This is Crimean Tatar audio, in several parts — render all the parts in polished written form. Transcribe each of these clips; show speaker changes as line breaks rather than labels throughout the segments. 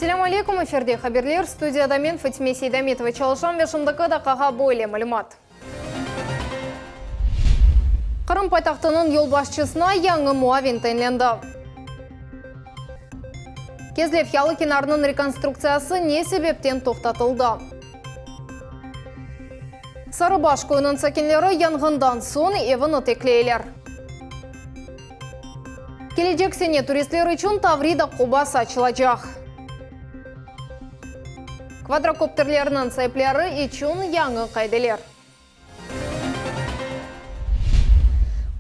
Esselâmu aleykum, efirde haberler, studiyada men, Fatime Seydametova çalışam ve şimdiki daqqağa böyle malümat. Qırım paytahtınıñ yolbaşçısına yañı muavin tayinlendi. Kezlev yalı kenarınıñ rekonstruktsiyası ne sebepten toqtatıldı? Sarıbaş köyüniñ sakinleri yanğından soñ evini tekleyler. Kelecek sene turistler içün Tavrida qobası açılacaq. Kvadrokopterlerniñ saipleri içün yañı qaideler.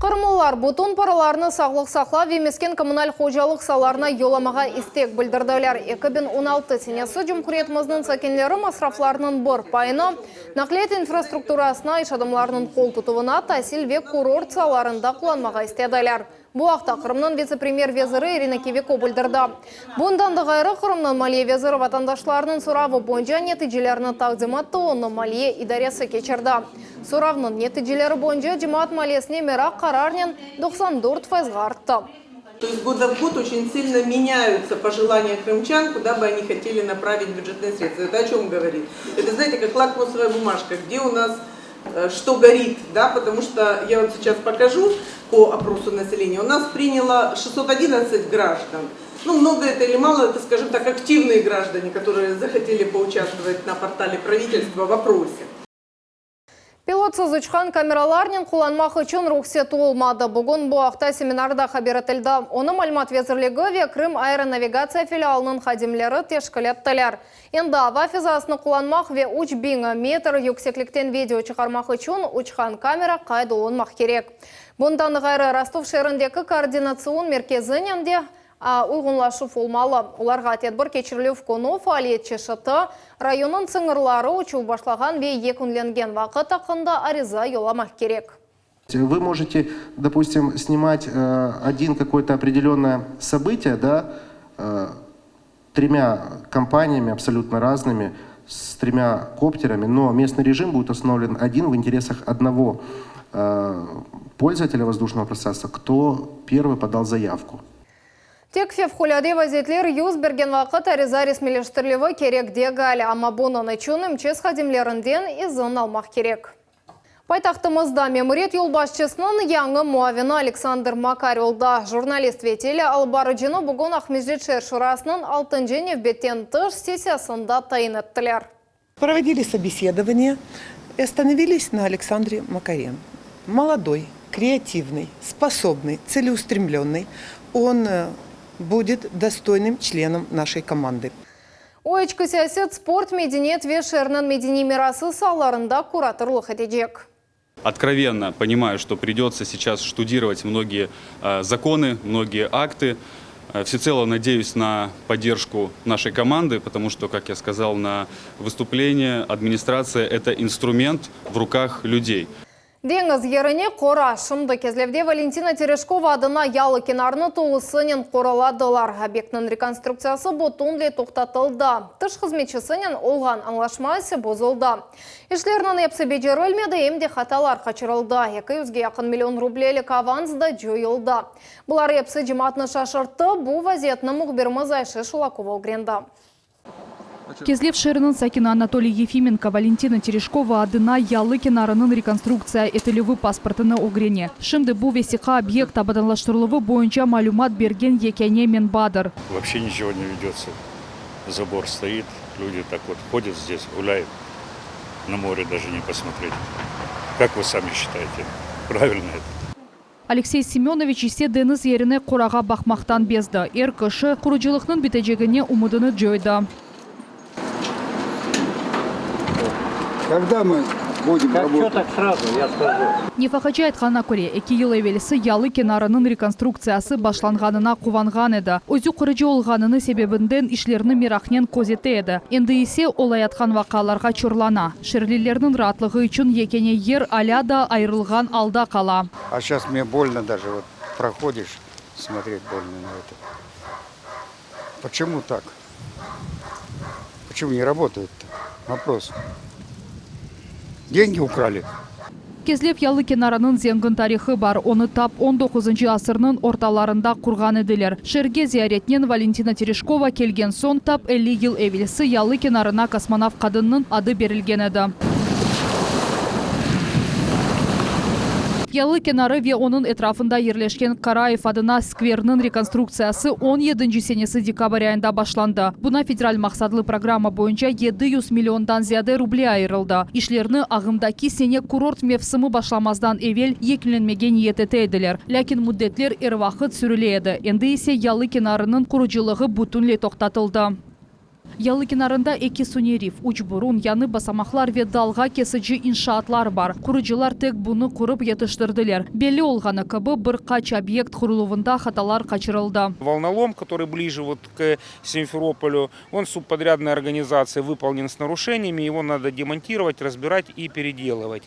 Qırımlılar bütün paralarını sağlıq saqlav ve mesken-kommunal hocalıq saalarına yollamağa istek bildirdiler. 2016 senesi cumhuriyetimizniñ sakinleri masraflarınıñ bir payını naqliyat infrastrukturasına, iş adamlarınıñ qol tutuvına, tasil ve kurort saalarında qullanmağa istediler. Bu aqta Qırımnıñ vitse-premyer veziri İrina Kiviko bildirdi. Bundan da ğayrı, Qırımnıñ maliye veziri vatandaşlarnıñ soravı boyunca neticelerni taqdim etti, onı maliye idaresi keçirdi. Soravnıñ neticeleri boyunca cemaat maliyesine meraq qararnen 94 fayızğa arttı.
То есть года в год очень сильно меняются пожелания крымчан, куда бы они хотели направить бюджетные средства. Это о чем говорит? Это, знаете, как лакмусовая бумажка, где у нас что горит, да, потому что я вот сейчас покажу по опросу населения. У нас приняло 611 граждан. Ну, много это или мало, это, скажем так, активные граждане, которые захотели поучаствовать на портале правительства в опросе.
Pilotsız uçqan kameralarnen qullanmaq içün ruhset olmadı. Bugün bu aqta seminarda haber etildi. Onı Malümat vezirligi ve Krım aeronavigatsiya filialınıñ hadimleri teşkil ettiler. Endi ava fezasını qullanmaq ve 3000 metr yükseklikten video çıqarmaq içün uçqan kamera qayd olunmaq kerek. Bundan ğayrı, Rostov şeerindeki koordinatsion merkezinen de uyğunlaşuv olmalı. Olarğa tedbir keçirilüv künü, faaliyet çeşiti, rayonnıñ sıñırları, uçuv başlağan ve yekünlengen vaqıt aqqında ariza yollamaq kerek.
Вы можете, допустим, снимать один какое-то определенное событие, да, тремя компаниями абсолютно разными, с тремя коптерами, но местный режим будет установлен один в интересах одного пользователя воздушного пространства, кто первый подал заявку.
Tek fevqulâde vaziyetler yüz bergen vaqıt ariza resmiyleştirilüvi kerek degil, amma bunıñ içün MÇS hadimlerinden izin almaq kerek. Paytahtımızda memuriyet yolbaşçısınıñ yañı muavini Aleksandr Makar oldı. Jurnalist ve tele alıp barıcını bugün Aqmescit şeer şurasınıñ altıncı nevbetten tış sessiyasında tayin ettiler.
Provodili sobesedovaniye и oстановились на Александре Макаре. Молодой, креативный, способный, целеустремленный, он будет достойным членом нашей команды.
O, içki siyaset, sport, medeniyet ve şeerniñ medeniy mirası saalarında kuratorlıq etecek.
Откровенно понимаю, что придется сейчас штудировать многие законы, многие акты. Всецело надеюсь на поддержку нашей команды, потому что, как я сказал на выступлении, администрация – это инструмент в руках людей.
Deñiz yerine qora. Şimdi Kezlevde Valentina Tereşkova adına yalı kenarını tolusınen qoraladılar. Obyektniñ rekonstruktsiyası bütünley toqtatıldı. Tış hızmetçisinen olğan añlaşma ise bozuldı. İşlerniñ episi becerilmedi, em de hatalar qaçırıldı. Eki yüzge yaqın million rublelik avans da coyuldı. Bular episi cemaatnı şaşırttı. Bu vaziyetni mühbirimiz Ayşe Şulakova ögrendi.
Kezlev şeeriniñ sakini Anatoliy Yefimenko Valentina Tereşkova adına yalı kenarınıñ rekonstruktsiya etilüvi pasportını ögrene. Şimdi bu vesiqa obyekt abadanlaştırıluvı boyunca malümat bergen yekâne menbadır.
Voobşe niçego ne vedется. Zabor stoit, люди tak vot hodят zdes, gulâют, na more daje ne posmotret. Kak vı sami şçitayete, pravilno eto?
Aleksey Semönoviç ise deñiz yerine qorağa baqmaqtan bezdi. Er kişi qurucılıqnıñ bitecegine ümüdini coydı.
Kogda mı budem rabotat?
Nefaqacı aytqanına köre, eki yıl evelsi yalı kenarınıñ rekonstruktsiyası başlanğanına quvanğan edi. Özü qurucı olğanını sebebinden işlerni meraqnen közete edi. Endi ise olayatqan vaqialarğa çorlana. Şerlilerniñ raatlığı içün yekâne yer alâ da ayırılğan alda qala.
A şas mne bolno daje vot prohodiş smotret bolno na eto poçemu tak poçemu ne rabotaet to vopros dengi ukrali.
Kezlev yalı kenarınıñ zengin tarihı bar, onı tap on doquzıncı asırnıñ ortalarında qurğan ediler. Şeerge ziyaretnen Valentina Tereşkova kelgen soñ, tap 50 yıl evelsi yalı kenarına kosmonavt qadınnıñ adı berilgen edi. Yalı kenarı ve onıñ etrafında yerleşken Karayev adına skverniñ rekonstruktsiyası on yedinci senesi dekabr ayında başlandı. Buna federal maqsatlı programma boyunca 700 milliondan ziyade ruble ayırıldı. İşlerni ağımdaki sene kurort mevsimi başlamazdan evel yekünlenmege niyet ete ediler. Lâkin müddetler er vaqıt sürüle edi, endi ise yalı kenarınıñ qurucılığı bütünley toqtatıldı. Yalı kenarında eki suniy rif, üç burun, yañı basamaqlar ve dalğa kesici inşaatlar bar. Qurucılar tek bunı qurıp yetiştirdiler. Belli olğanı kibi, bir qaç obyekt quruluvında hatalar qaçırıldı.
Volnolom, который ближе вот к Simferopolю, он субподрядной организацией выполнен с нарушениями, его надо демонтировать, разбирать и переделывать.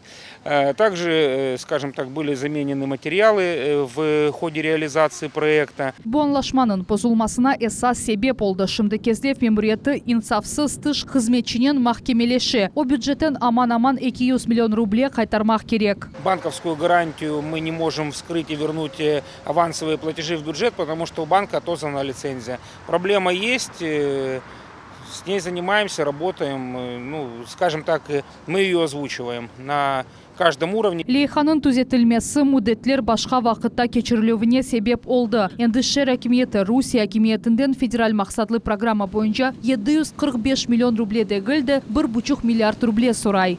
Также, скажем так, были заменены материалы в ходе реализации проекта.
Bu añlaşmanıñ bozulmasına esas sebep oldı. Şimdi Kezlev memuriyeti insafsız tış hızmetçinen mahkemeleşe. O bücetten aman-aman 200 million ruble qaytarmaq kerek.
Банковскую гарантию мы не можем вскрыть и вернуть авансовые платежи в бюджет, потому что у банка отозвана лицензия. Проблема есть, с ней занимаемся, работаем, ну, скажем так, мы ее озвучиваем на каждом уровне.
Leyhanıñ tüzetilmesi müddetler başqa vaqıtta keçirilüvine sebep oldı. Endi şeer akimiyeti Rusiye akimiyetinden federal maqsatlı programma boyunca 745 million ruble degil de, bir buçuq milliard ruble soray.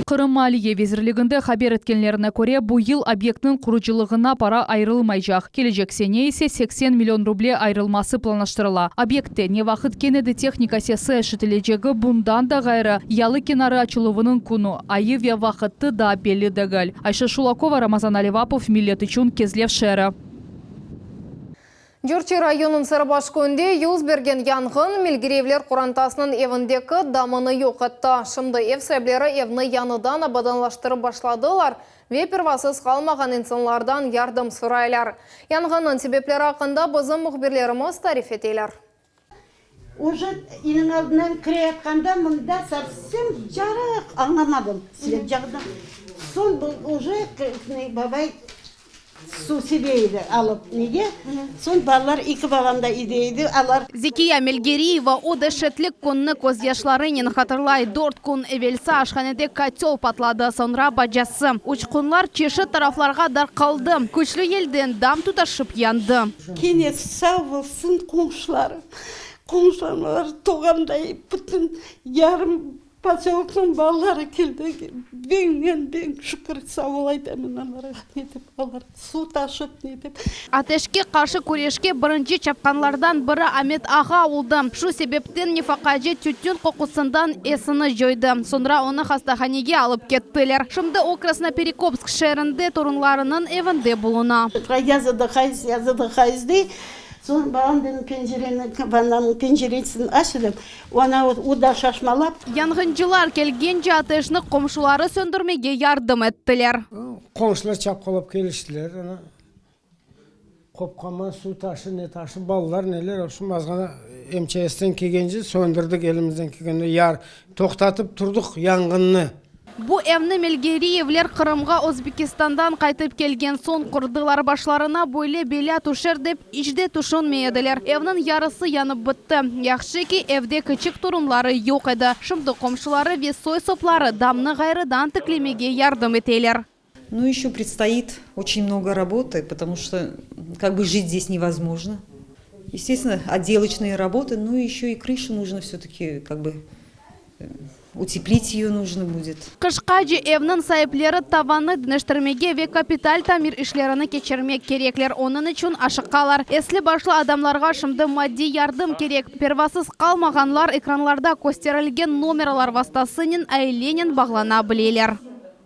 Qırım Maliye vezirliginde haber etkenlerine köre, bu yıl obyektniñ qurucılığına para ayırılmaycaq, kelecek sene ise 80 million ruble ayırılması planlaştırıla. Obyektte ne vaqıt kene de tehnika sesi eşitilecegi, bundan da ğayrı, yalı kenarı açıluvınıñ künü, ayı ve vaqıtı daa belli degil. Ayşe Şulakova, Ramazan Alivapov, Millet içün, Kezlev şeeri.
Curçı rayonınıñ Sarıbaş köyünde yüz bergen yanğın Melgireyevler qorantasınıñ evindeki damını yoq etti. Şimdi ev saipleri evni yañıdan abadanlaştırıp başladılar ve pervasız qalmağan insanlardan yardım soraylar. Yanğınnıñ sebepleri aqqında bizim mühbirlerimiz tarif eteler.
Uje iniñ aldından kireyatqanda mında sovsem carıq, añlamadım svet cağından. Soñ bu uje babay suv sebe edi alıp nege, soñ balalar eki balam da üyde edi, alar.
Zekiya Melgeriyeva o deşetli künni közyaşlarınen hatırlay. Dört kün evelsi aşhanede kotel patladı, soñra bacası. Uçqunlar çeşit taraflarğa darqaldı, küçlü yelden dam tutaşıp yandı.
Kene sağ bolsun qoñşularım, qoñşularım doğanday bütün yarım Poseloknıñ balaları keldi, biñden biñ şükür, sağ ol aytamın olarğa, ne dep, olar suv taşıp, ne dep.
Ateşke qarşı küreşke birinci çapqanlardan biri Amet ağa oldı. Şu sebepten nefaqacı tütün qoqusından esini coydı. Soñra onı hastahanege alıp kettiler. Şimdi o Krasnoperekopsk şeerinde torunlarınıñ evinde buluna.
Ya zadıhayız, ya zadıhayız dey. Soñ balam dedim, pencereni, vannanıñ penceresini aç dedim. Ana o da şaşmalap.
Yanğıncılar kelgence ateşni qomşuları söndürmege yardım ettiler.
Qomşular çapqalap keliştiler. Ana qopqaman suv taşı, ne taşı, balalar neler, vobşem azğana MÇSten kelgence söndürdik elimizden kelgende, yar toqtatıp turdıq yanğınnı.
Bu evni Melgeriyevler Qırımğa Özbekistandan qaytıp kelgen soñ qurdılar. Başlarına böyle belâ tüşer dep iç de tüşünmey ediler. Evniñ yarısı yanıp bitti. Yahşı ki, evde kiçik torunları yoq edi. Şimdi qomşuları ve soy-sopları damnı ğayrıdan tiklemege yardım eteler.
Nu, еще предстоит очень много работы, потому что как бы жить здесь невозможно. Естественно, отделочные работы, ну еще и крышу нужно все-таки как бы утеплить ее нужно будет.
Qışqace evniñ saipleri tavannı deñiştirmege ve kapital tamir işlerini keçirmek kerekler, onıñ içün aşıqalar. Esli-başlı adamlarğa şimdi maddiy yardım kerek. Pervasız qalmağanlar ekranlarda kösterilgen nomeralar vastasınen ailenen bağlana bileler.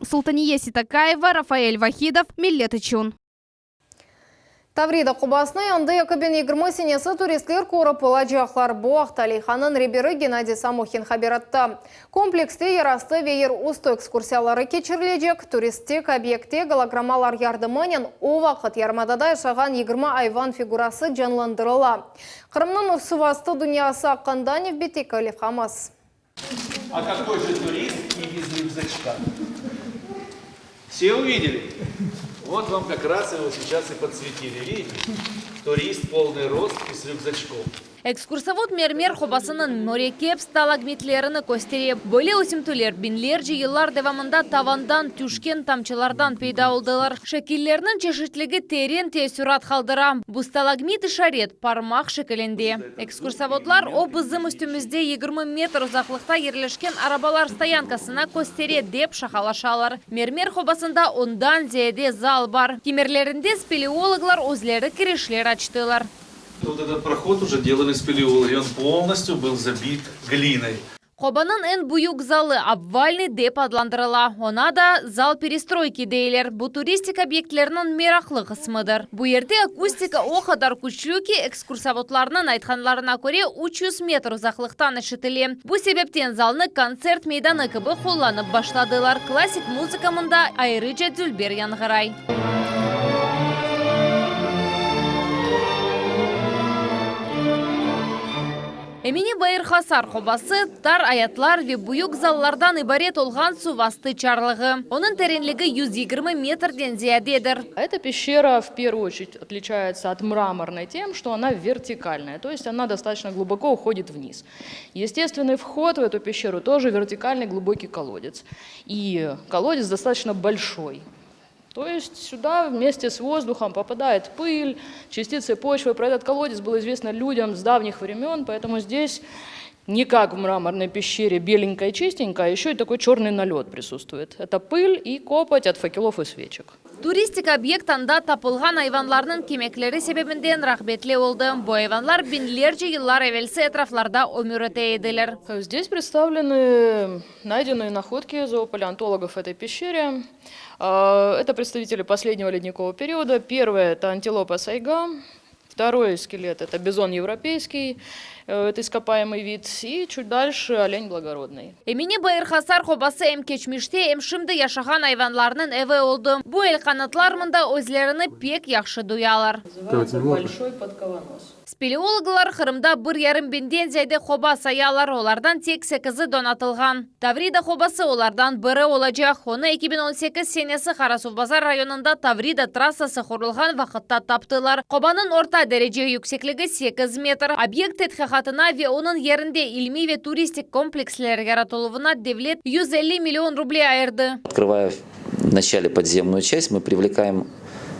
Sultaniye Sitakaeva, Rafael Vahidov, Millet içün.
Tavrida qobasını endi 2020 senesi turistler körip olacaqlar. Bu aqta leyhanıñ reberi Gennadiy Samohin haber etti. Komplekste yerastı ve yerüstü ekskursiyaları keçirilecek. Turistik obyektte gologrammalar yardımınen o vaqıt yarımadada yaşağan 20 ayvan figurası canlandırıla. Qırımnıñ suvastı dünyası aqqında nevbetteki levhamız.
A kakoy je turist ne bez rügzaçka? Все увидели? Вот вам как раз его сейчас и подсветили. Видите? Турист полный рост и с рюкзачком.
Ekskursovod mermer qobasınıñ mürekkep stalagmitlerini köstere. Böyle ösümtiler biñlerce yıllar devamında tavandan tüşken tamçılardan peyda oldılar. Şekillerniñ çeşitligi teren teessürat qaldıra. Bu stalagmit işaret parmaq şekilinde. Ekskursovodlar, o bizim üstümizde 20 metr uzaqlıqta yerleşken arabalar stoyankasına köstere, dep şaqalaşalar. Mermer qobasında ondan ziyade zal bar. Kimerlerinde speleologlar özleri kirişler açtılar.
Вот этот проход уже делали спелеологи, он полностью был забит глиной.
Qobanıñ eñ büyük zalı Obvalnıy dep adlandırıla. Oña da zal perestroyki deyler. Bu turistik obyektlerniñ meraqlı qısmıdır. Bu yerde akustika o qadar küçlü ki, ekskursovodlarnıñ aytqanlarına köre, 300 metr uzaqlıqtan eşitile. Bu sebepten zalnı kontsert meydanı kibi qullanıp başladılar. Klassik muzıka mında ayrıca dülber yañğıray. Emine Bayır-Hasar qobası, tar ayatlar ve büyük zallardan ibaret olğan suvastı çarlığı. Onıñ terenligi 120 metrden ziyadedir.
Эта пещера в первую очередь отличается от мраморной тем, что она вертикальная, то есть она достаточно глубоко уходит вниз. Естественный вход в эту пещеру тоже вертикальный глубокий колодец. И колодец достаточно большой. То есть сюда вместе с воздухом попадает пыль, частицы почвы. Про этот колодец было известно людям с давних времен, поэтому здесь не как в мраморной пещере беленькая и чистенькая, а еще и такой черный налет присутствует. Это пыль и копоть от факелов и свечек.
Turistik obyekt anda tapılğan ayvanlarnıñ kemikleri sebebinden rağbetli oldı. Bu ayvanlar biñlerce yıllar evelsi etraflarda ömür ete ediler.
Здесь представлены найденные находки зоопалеонтологов в этой пещере. Это представители последнего ледникового периода. Первое – это антилопа сайга. Второй скелет – это бизон европейский, э, это ископаемый вид. И чуть дальше олень благородный.
Emine Bayır-Hasar qobası em keçmişte, em şimdi yaşağan ayvanlarnıñ evi oldı. Bu elqanatlar mında özlerini pek yahşı duyalar.
Называется большой подковонос.
Speleologlar Qırımda bir yarım biñden ziyade qoba sayalar, olardan tek sekizi donatılğan. Tavrida qobası olardan biri olacaq. Onı 2018 senesi Qarasuvbazar rayonında Tavrida trassası qurulğan vaqıtta taptılar. Qobanıñ orta derece yüksekligi 8 metr. Obyekt tedqiqatına ve onıñ yerinde ilmiy ve turistik kompleksler yaratıluvına devlet 150 million ruble ayırdı.
Открывая в начале подземную часть, мы привлекаем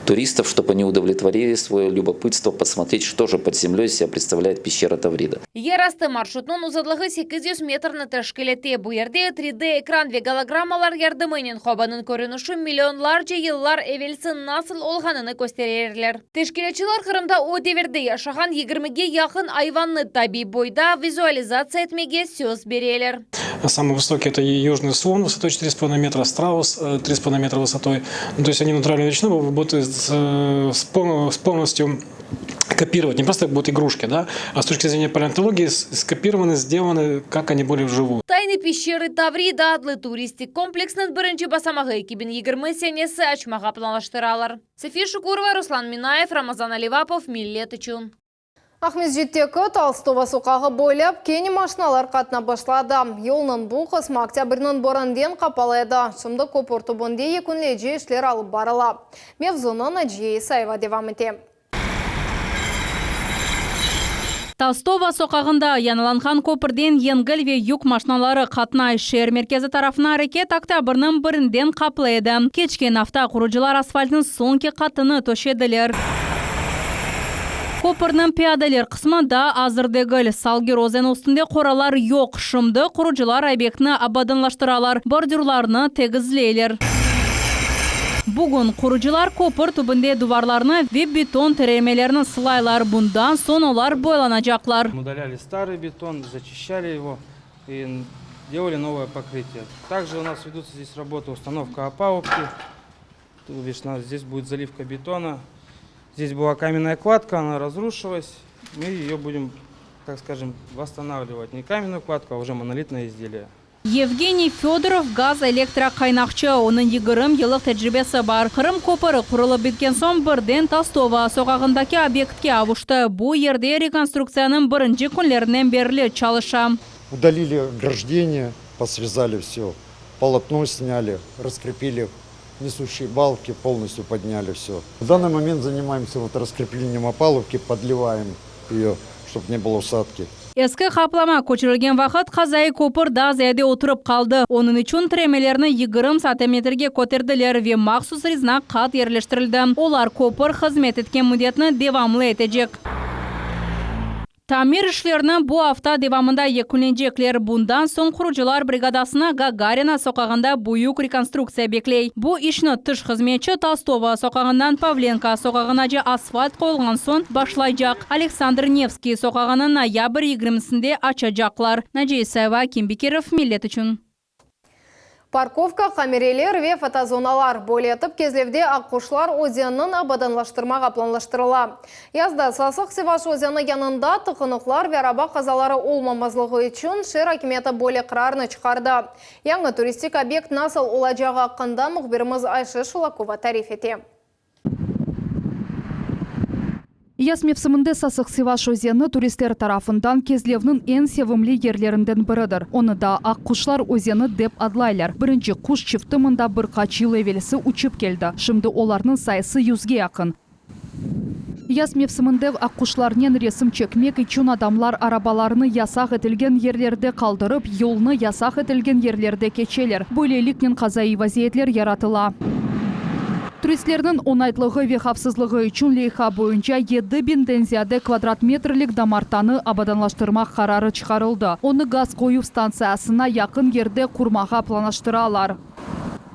туристов, чтобы они удовлетворили свое любопытство посмотреть, что же под землей из себя представляет пещера Таврида.
Yerastı marşrutnıñ uzunlığı 800 metrni teşkil ete. Bu yerde 3D ekran ve gologrammalar yardımınen qobanıñ körünişi millionlarca yıllar evelsi nasıl olğanını köstererler. Teşkilâtçılar Qırımda o devirde yaşağan 20-ge yaqın ayvannı tabiiy boyda vizualizatsiya etmege söz bereler.
Самый высокий это южный слон высотой 4,5 метра, страус 3,5 метра высотой. Ну, то есть они натуральную величину будут с, с полностью копировать, не просто будут игрушки, да, а с точки зрения палеонтологии скопированы, сделаны, как они были вживую.
Тайны пещеры Таврида adlı turistik kompleksniñ birinci basamağı 2020 senesi açmağa planlaştıralar. София Шукурова, Руслан Минаев, Ramazan Alivapov, Millet içün.
Aqmescitteki Tolstogo soqağı boylap kene maşinalar qatnap başladı. Yolnıñ bu qısmı oktâbrniñ birinden qapalı edi. Şimdi köpür tübünde yekünleyici işler alıp barıla. Mevzunı Naciye İsayeva devam ete.
Tolstogo soqağında yañılanğan köpürden yengil ve yük maşinaları qatnay. Şeer merkezi tarafına areket oktâbrniñ birinden qapalı edi. Keçken afta qurucılar asfaltnıñ soñki qatını töşediler. Köpürniñ piyadeler qısmı daa azır degil. Salgir özeni üstünde qoralar yoq. Şimdi qurucılar obyektni abadanlaştıralar, bordürlarnı tegizleyler. Bugün qurucılar köpür tübünde duvarlarnı ve beton tiremelerni sılaylar, bundan soñ olar boyalanacaqlar.
Удаляли старый бетон, зачищали его и делали новое покрытие. Также у нас ведутся здесь работы установка опалубки. То бишь, у нас здесь будет заливка бетона. Здесь была каменная кладка, она разрушилась. Мы ее будем, так скажем, восстанавливать. Не каменную кладку, а уже монолитное изделие.
Евгений Федоров gaz elektroqaynaqçı. Onıñ 20 yıllıq tecribesi bar. Qırım köpüri qurulıp bitken soñ birden Tolstogo soqağındaki obyektke avuştı. Bu yerde rekonstruktsiyanıñ birinci künlerinden berli çalışa.
Удалили ограждение, посрезали все, полотно сняли, раскрепили.
Несущие балки полностью подняли все. В данный момент занимаемся вот раскреплением опалубки, подливаем ее, чтобы не было усадки.
Eski qaplama köçürilgen vaqıt qazaiy köpür daa ziyade oturıp qaldı. Onıñ içün tiremelerni 20 santimetrge köterdiler ve mahsus rezina qat yerleştirildi. Olar köpür hızmet etken müddetni devamlı etecek. Tamir işlerini bu afta devamında yekünlenecekler. Bundan soñ qurucılar brigadasını Gagarina soqağında büyük rekonstruktsiya bekley. Bu işni tış hızmetçi Tolstogo soqağından Pavlenko soqağınace asfalt qoyulğan soñ başlaycaq. Aleksandr Nevskiy soqağını noyabr yigirmisinde açacaqlar. Naciye İsayeva, Akim Bekirov, Millet içün.
Parkovka, kamereler ve fotozonalar. Böyle etip Kezlevde Aqquşlar özeniniñ abadanlaştırmağa planlaştırıla. Yazda Sasıq Sivaş özeni yanında tıqınıqlar ve araba qazaları olmamazlığı içün şeer akimiyeti böyle qararnı çıqardı. Yañı turistik obyekt nasıl olacağı aqqında mühbirimiz Ayşe Şulakova tarif ete.
Yaz mevsiminde Sasıq Sivaş özeni turistler tarafından Kezlevniñ eñ sevimli yerlerinden biridir. Onı da Aqquşlar özeni dep adlaylar. Birinci quş çifti mında bir qaç yıl evelsi uçıp keldi. Şimdi olarnıñ sayısı yüzge yaqın. Yaz mevsiminde aqquşlarnen resim çekmek içün adamlar arabalarını yasaq etilgen yerlerde qaldırıp, yolnı yasaq etilgen yerlerde keçeler. Böyleliknen qazaiy vaziyetler yaratıla. Turistlerniñ oñaytlığı ve havfsızlığı içün leyha boyunca yedi biñden ziyade kvadrat metrlik damartanı abadanlaştırmaq qararı çıqarıldı. Onı gaz qoyuv stantsiyasına yaqın yerde qurmağa planlaştıralar.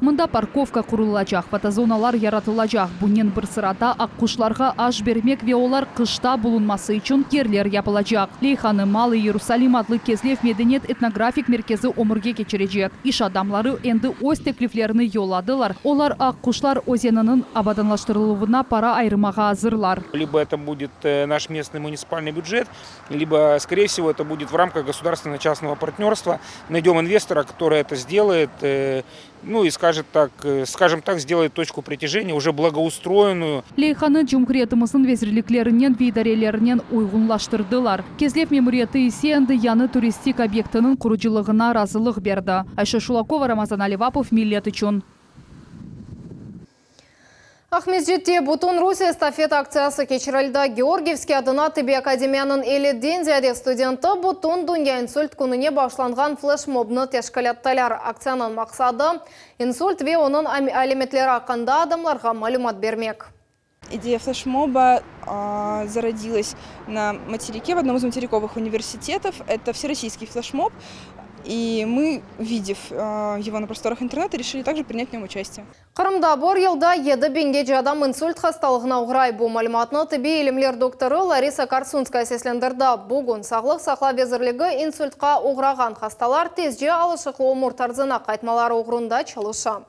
Mında parkovka qurulacaq, fotozonalar yaratılacaq, bunen bir sırada aqquşlarğa aş bermek ve olar qışta bulunması içün yerler yapılacaq. Leyhanı Malıy Yerusalim adlı Kezlev medeniyet-etnografik merkezi ömürge keçirecek. İş adamları endi öz tekliflerini yolladılar, olar Aqquşlar özeniniñ abadanlaştırıluvına para ayırmağa azırlar.
Либо это будет наш местный муниципальный бюджет, либо, скорее всего, это будет в рамках государственно-частного партнерства. Найдем инвестора, который это сделает, ну и скажет так, скажем так, сделает точку притяжения уже благоустроенную.
Leyhanı cumhuriyetimizniñ vezirliklerinen ve idarelerinen uyğunlaştırdılar. Kezlev memuriyeti ise endi yañı turistik obyektiniñ qurucılığına razılıq berdi. Ayşe Şulakova, Ramazan Alivapov, Millet içün.
Aqmescitte bütün Rusiye estafeta aktsiyası keçirildi. Georgiyevskiy adına tibbiy akademiyanıñ elliden ziyade studenti bütün dünya insult kününe bağışlanğan fleşmobnı teşkil ettiler. Aktsiyanıñ maqsadı, insult ve onıñ alâmetleri aqqında adamlarğa malümat bermek.
Идея флешмоба зародилась на материке, в одном из материковых университетов. Это всероссийский флешмоб. И мы, увидев его на просторах интернета, решили также принять в нем участие.
Qırımda bir yılda yedi biñgece adam insult hastalığına oğray. Bu malümatnı tibbiy ilimler doktorı Larisa Korsunskaya seslendirdi. Bugün Sağlıq saqlav vezirligi insultqa oğrağan hastalar tezce alışıqlı ömür tarzına qaytmaları oğrunda çalışa.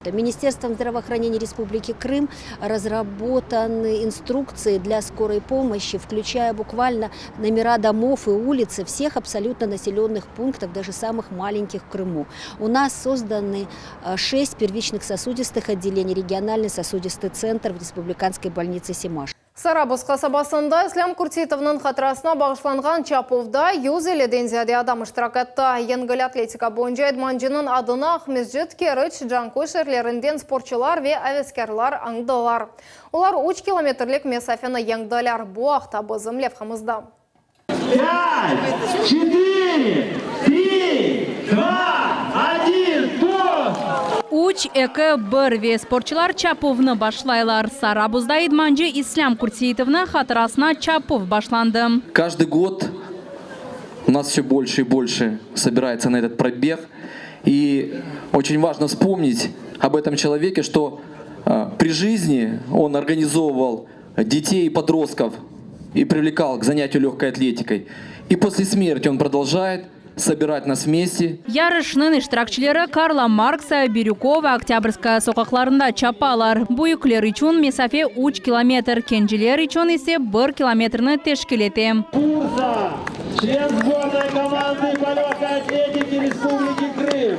Министерством здравоохранения Республики Крым разработаны инструкции для скорой помощи, включая буквально номера домов и улицы всех абсолютно населенных пунктов, даже самых маленьких в Крыму. У нас созданы шесть первичных сосудистых отделений, региональный сосудистый центр в Республиканской больнице Семашко.
Sarabuz qasabasında İslâm Kurtseitovnıñ hatırasına bağışlanğan çapuvda 150-den ziyade adam iştirak etti. Yengil atletika boyunca idmancınıñ adını Aqmescit, Keriç, Canköy şeerlerinden sportçılar ve aveskârlar añdılar. Olar üç kilometrlik mesafeni yeñdiler. Bu aqta bizim levhamızda.
Pât, çetiri, tri, dva, odin, pust!
Üç, eki, bir ve sportçılar çapuvnı başlaylar. Sarabuzda idmancı İslâm Kurtseitovnıñ hatırasına çapuv başlandı.
Каждый год у нас все больше и больше собирается на этот пробег. И очень важно вспомнить об этом человеке, что при жизни он организовывал детей и подростков и привлекал к занятию легкой атлетикой. И после смерти он продолжает собирать нас вместе.
Yarışnıñ iştirakçileri Karla Marksa, Birükova, Oktâbrskaya soqaqlarında çapalar. Büyükler içün mesafe üç kilometr, kenciler içün ise bir kilometrni teşkil ete.
Член сборной команды по легкой атлетике Республики Крым.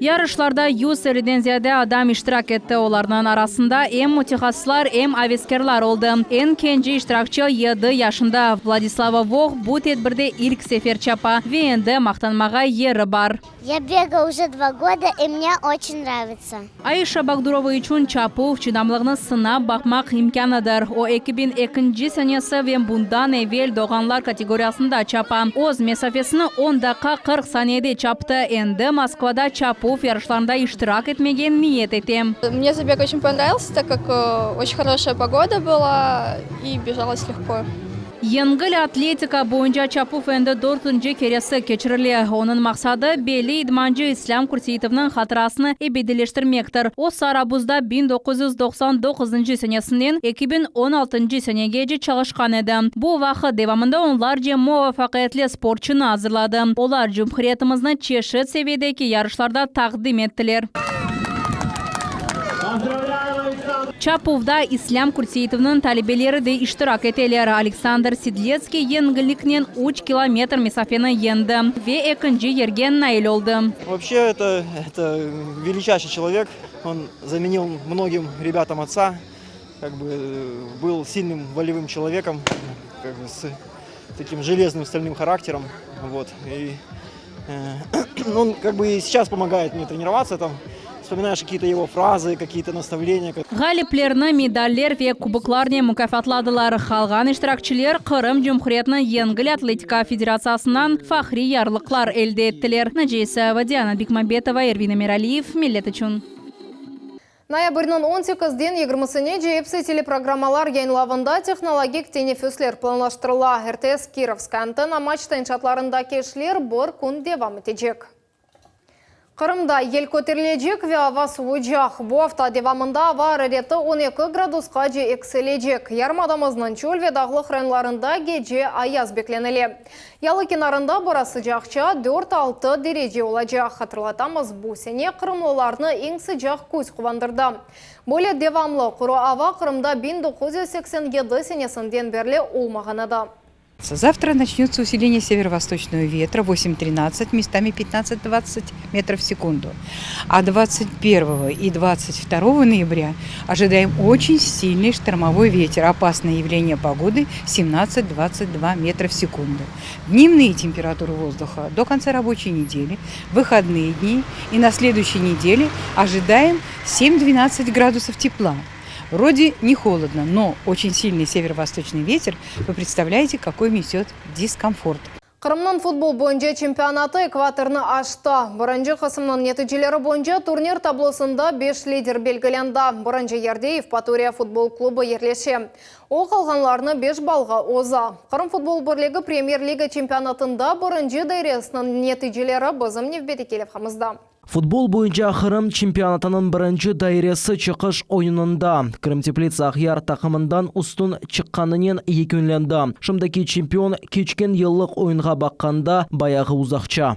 Yarışlarda 150-den ziyade adam iştirak etti, olarnıñ arasında em mütehassıslar, em aveskârlar oldı. Eñ kence iştirakçi yedi yaşında. Vladislava Voh bu tedbirde ilk sefer çapa ve endi maqtanmağa yeri bar.
Ya begаю уже dva goda i mne oçen nravitsya.
Ayşa Bagdurova içün çapuv, çıdamlığını sınap baqmaq imkânıdır. O, 2002-nci senesi ve bundan evel doğğanlar kategoriyasında çapa. Öz mesafesini on daqqa 40 saniyede çaptı. Endi Moskvada çapuv yarışlarında iştirak etmege niyet ete.
Mne zabeg oçen ponravilsya, tak kak oçen horoşaya pogoda byla i bežalось legko.
Yengil atletika boyunca çapuv endi dörtünci keresi keçirile. Onıñ maqsadı, belli idmancı İslâm Kürseitovnıñ hatırasını ebediyleştirmektir. O, Sarabuzda 1999 senesinden 2016 senegece çalışqan edi. Bu vaqıt devamında onlarca muvafaqiyetli sportçunı azırladı. Olar cumhuriyetimizni çeşit seviyedeki yarışlarda taqdim ettiler. Çapuvda İslâm Kürseitovnıñ talebeleri de iştirak eteler. Aleksandr Sedletskiy yengilliknen üç kilometr mesafeni yeñdi ve ekinci yerge nail oldı.
Вообще это это величайший человек, он заменил многим ребятам отца, как бы был сильным волевым человеком, как бы с таким железным стальным характером, вот, и он как бы и сейчас помогает мне тренироваться там, вспоминаешь какие-то его фразы, какие-то наставления.
Ğaliplerni medaller ve kuboklarnen mukâfatladılar. Qalğan iştirakçiler Qırım Cumhuriyetiniñ Yengil atletika federatsiyasından fahriy yarlıqlar elde ettiler. Naciye İsayeva, Diana Bikmambetova, Ervin Emiraliyev, Millet içün.
Noyabrniñ on sekizden yigirmisinece episi teleprogrammalar yayınlavında tehnologik teneffüsler planlaştırıla. RTS Kirovskaya antenna maçta inşaatlarındaki işler bir kün devam etecek. Qırımda yel köterilecek ve ava suvuycaq. Bu afta devamında ava arareti on eki gradusqace eksilecek. Yarımadamıznıñ çöl ve dağlıq rayonlarında gece ayaz beklenile. Yalı kenarında biraz sıcaqça, dört-altı derece olacaq. Hatırlatamız, bu sene qırımlılarnı eñ sıcaq küz quvandırdı. Böyle devamlı quru ava Qırımda 1987 senesinden berli olmağan edi.
Завтра начнется усиление северо-восточного ветра 8.13, местами 15-20 метров в секунду. А 21 и 22 ноября ожидаем очень сильный штормовой ветер. Опасное явление погоды 17-22 метра в секунду. Дневные температуры воздуха до конца рабочей недели, выходные дни и на следующей неделе ожидаем 7-12 градусов тепла. Вроде не холодно, но очень сильный северо-восточный ветер, вы представляете, какой несет дискомфорт.
Qırımnıñ futbol boyunca çempionatı ekvatornı aştı. Birinci qısımnıñ neticeleri boyunca turnir tablosında beş lider belgilendi. Birinci yerde Yevpatoriya futbol klubı yerleşe. O, qalğanlarnı beş ballğa oza. Qırım futbol birligi Premyer-liga çempionatında birinci dairesiniñ neticeleri bizim nevbetteki levhamızda.
Futbol boyunca Qırım çempionatınıñ birinci dairesi çıqış oyunında Krımteplitsa Aqyar taqımından üstün çıqqanınen yekünlendi. Şimdiki çempion keçken yıllıq oyunğa baqqanda bayağı uzaqça.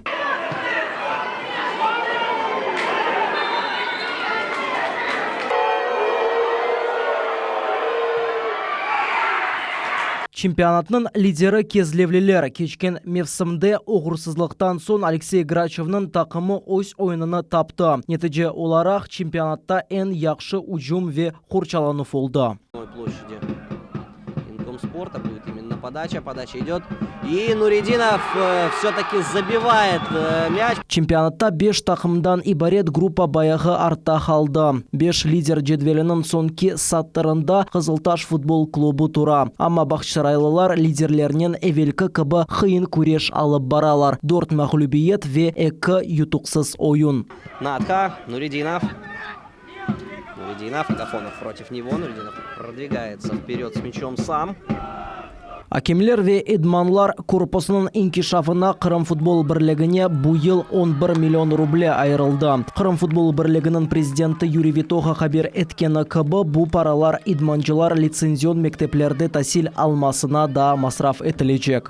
Çempionatnıñ lideri kezlevliler keçken mevsimde oğursızlıqtan soñ Aleksey Graçevniñ taqımı öz oyunını taptı. Netice olaraq, çempionatta eñ yahşı ücüm ve qorçalanuv oldı.
Инкомспорта будет именно подача. Подача идет. И Нуридинов все-таки забивает мяч.
Çempionatta beş taqımdan ibaret gruppa bayağı artta qaldı. Beş lider cedveliniñ soñki satırında Qızıltaş futbol klubu tura. Amma bağçasaraylılar liderlernen evelki kibi qıyın küreş alıp baralar, dört mağlübiyet ve eki yutuqsız oyun.
Natha, Nuridinov. Nuridinov, Агафонов против него. Nuridinov продвигается вперед с мячом сам.
Akemler ve idmanlar korpusınıñ inkişafına Qırım futbol birligine bu yıl on bir million ruble ayırıldı. Qırım futbol birliginiñ prezidenti Yuriy Vitoha haber etkeni kibi, bu paralar idmancılar litsenzion mekteplerde tasil almasına da masraf etilecek.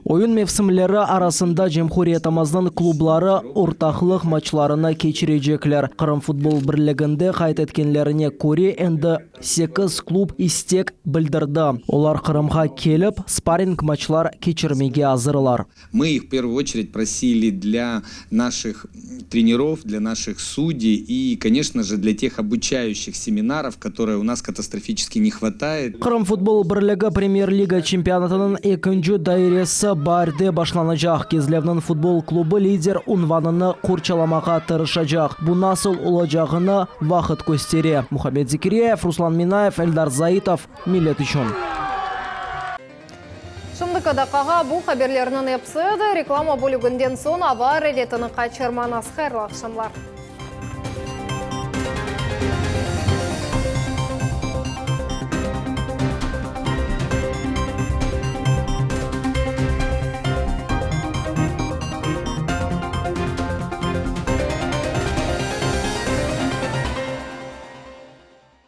Oyun mevsimleri arasında cumhuriyetimizniñ klubları ortaqlıq matçlarını keçirecekler. Qırım futbol birliginde qayd etkenlerine köre, endi. Sekiz klub istek bildirdi. Olar Qırımğa kelip, sparring maçlar keçirmege azırlar.
Мы их в первую очередь просили для наших тренеров, для наших судей и, конечно же, для тех обучающих семинаров, которые у нас катастрофически не хватает.
Qırım futbol birligi Premyer-liga çempionatınıñ ekinci dairesi baarde başlanacaq. Kezlevniñ futbol klubı lider unvanını qorçalamağa tırışacaq. Bu nasıl olacağını vaqıt köstere. Muhammed Zekiryayev, Ruslan Minayev, Eldar Zaitov, Millet içün.
Şimdiki daqqağa bu haberlerniñ episi edi. Reklama bölüginden soñ ava areletini qaçırmañız. Hayırlı aqşamlar!